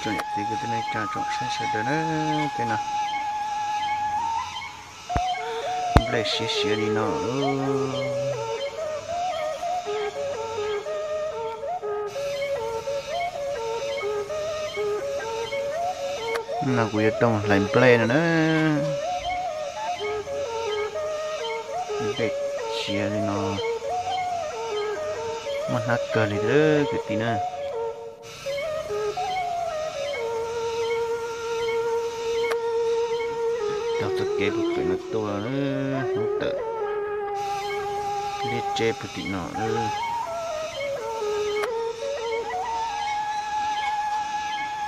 Tsoom niam txiv kwv tij neej tsa tsoom saib sawv daws na, tej no nplej siav siav li no. No kuv yuav tau hlais nplej no na. Nplej siav li no, muaj hnab kawg li kwv tij na. Taug txoj kev puag pem no tuaj, hnub tawm liab tseb puag tim no.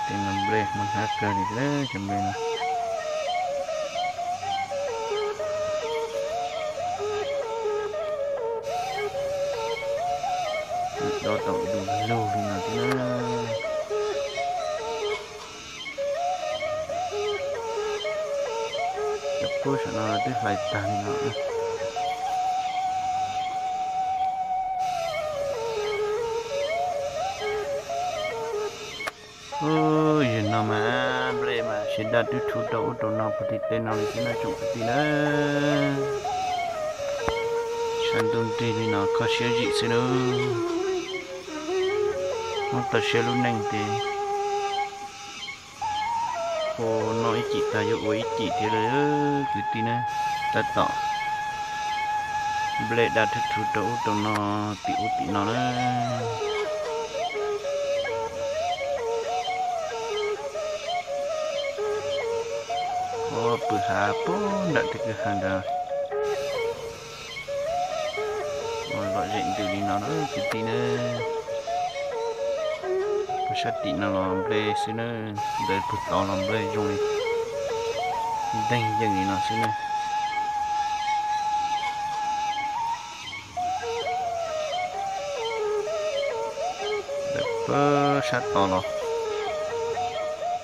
Tej no nplej muaj hnab kawg li, cov nplej no. Dob tau du lug li no thiab na. Cov pub saum no twb hlais tag li no. Yog no mas nplej mas siav daj twb rhuv rau ub rau no puag tim tej no li xwb na tsoom kwv tij na. Sab ntuj nrig li no kho siab zim xwb na. Hnub tau siab lub neej ces ua noj ib cim tag yuav ua ib cim thiab lawm kwv tij na. Tab tom nplej daj rhuv rhuv rau ub rau no, tim ub tim no na. Ua pw hav puag nram tej kwj ha nrad. Ua lom zem ntws li no na kwv tij na. Puag sab tim no los nplej xwb na, ntawd puag tod los nplej zoo li nteeg yeej li no xwb na. Puag sab tod los,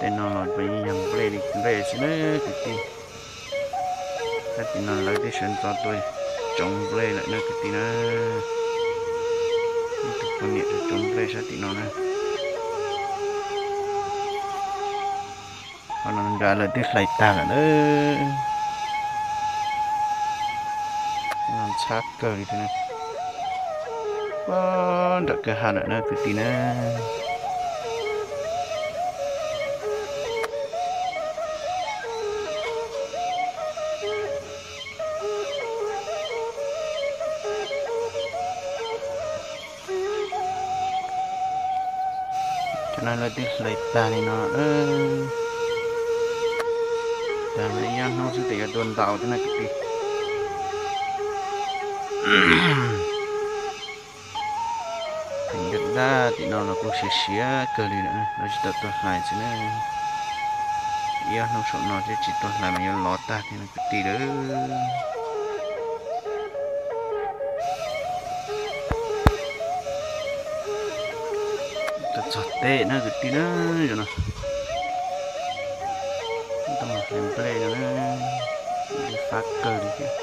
tej no los yeej yog nplej li nplej xwb na kwv tij. Sab tim no lawv twb sawv ntxov tuaj tsoov nplej lawm na kwv tij na. Ib tug poj niam tsoov nplej sab tim no na. Qhov no nrad lawv twb hlais tag lawm na. No ntxhab kawg li thiab na. Puag nram kwj ha lawm na kwv tij na. Cov no lawv twb hlais tag li no. Tag li ob hnub xwb ces yuav tuaj ntau thiab na kwv tij. Theem daj daj tim no los kuj siav siav kawg li lawm, lawv tsis tau tuaj hlais xwb na. Ib ob hnub saum no thiab tsis tuaj hlais mas yuav lov tag thiab kwv tij lawm. Txog teb na kwv tij na, zaum no tau mus hlais nplej no na, fab kawg li thiab.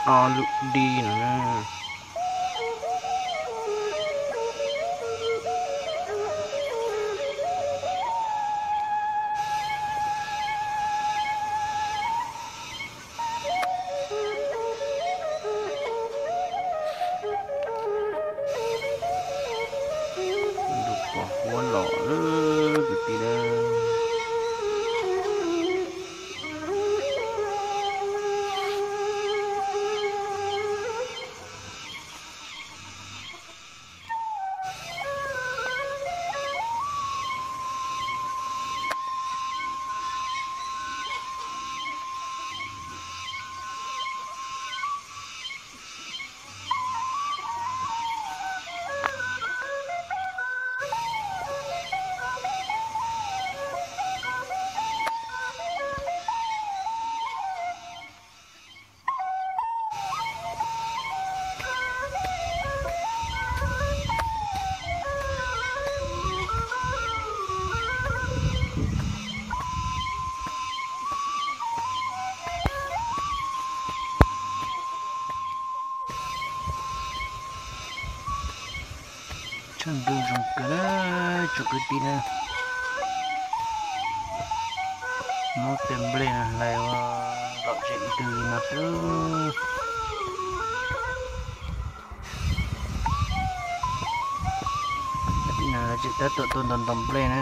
Ob lub dib no na. Ntuj pos huab los lawm kwv tij na. Ntuj zoo kawg na, tsoom kwv tij na. Muab tej nplej no hlais ua lom zem ntws li no xwb. Tseem tab tom tuaj ntaus ntaus nplej na.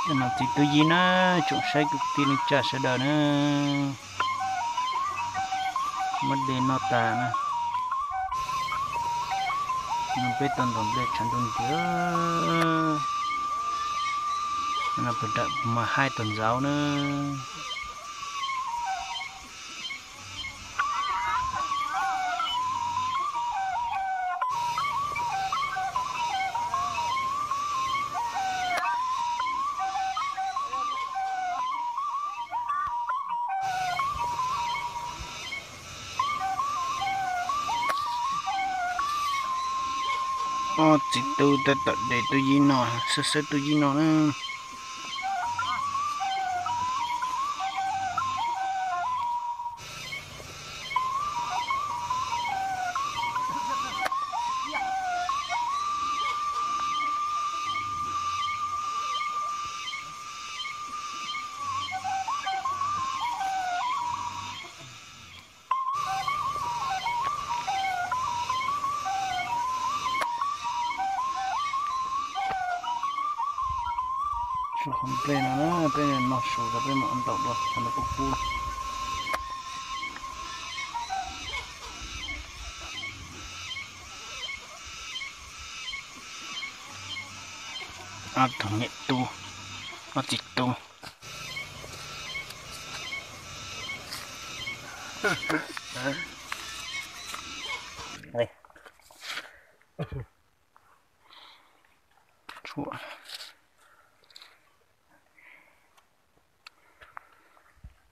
Cov no txiv tub yib na, tsoom saib kwv tij neej tsa sawv daws na, muab de noj tas na. No peb tuaj ntaus nplej tshav ntuj nti, no puas nram mas haij tos ntxauv na. Ob txiv tub tab tom de tub yib no, xab xab tub yib no na. Tso qhov nplej no na, peb noj su rau peb mam ntaus dua qhov no kub kub. Ob tug niam tub, ob txiv tub. Tshuav.